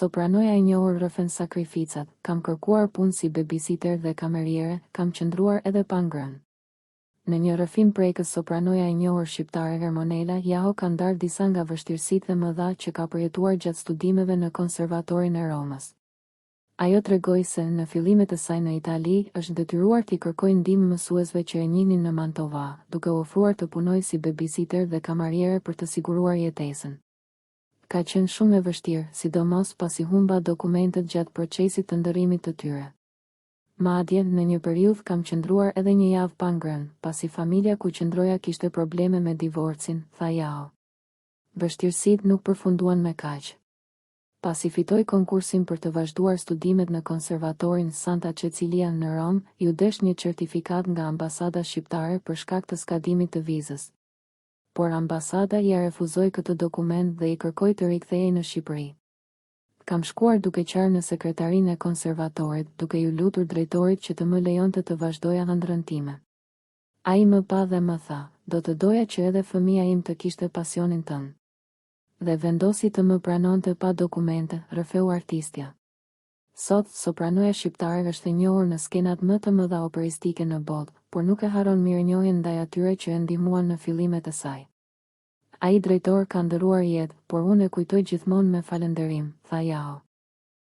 Sopranoja e njohur rrëfen sakrificat, Kam kërkuar punë si bebisiter dhe kameriere, kam qëndruar edhe pa ngrënë. Në një rrëfim prekës sopranoja e njohur shqiptare Ermonela Jaho ka ndarë disa nga vështirësitë e mëdha që ka përjetuar gjatë studimeve në Konservatorin e Romës. Ajo tregoi se, në fillimet e saj në Itali, është detyruar t'i kërkojë ndihmë mësuesve që e njihnin në Mantova, duke u ofruar të punojë si bebisiter dhe kamariere për të siguruar jetesën. Ka qenë shumë e vështirë, sidomos pasi humba dokumentet gjatë procesit të ndërrimit të tyre. Madje, në një periudhë kam qëndruar edhe një javë pa ngrënë, pasi familja ku qëndroja kishte probleme me divorcin, tha Jaho. Vështirësitë nuk përfunduan me kaq. Pasi fitoi konkursin për të vazhduar studimet në Konservatorin Santa Cecilia në Romë, iu desh një certifikatë nga ambasada shqiptare për shkak të skadimit të vizës. Por ambasada ia refuzoi këtë dokument dhe i kërkoi të rikthehej në Shqipëri. Kam shkuar duke qarë në sekretarinë e konservatorit, duke iu lutur drejtorit që të më lejonte të vazhdoja ëndrrën time. Ai më pa dhe më tha, do të doja që edhe fëmija im të kishte pasionin tënd. Dhe vendosi të më pranonte pa dokumente, rrëfeu artistja. Sot, sopranoja shqiptare është e njohur në skenat më të mëdha operistike në botë, por nuk e harron mirënjohjen ndaj atyre që e ndihmuan në fillimet e saj. Ai drejtor ka ndërruar jetë, por unë e kujtoj gjithmonë me falënderim, tha Jaho.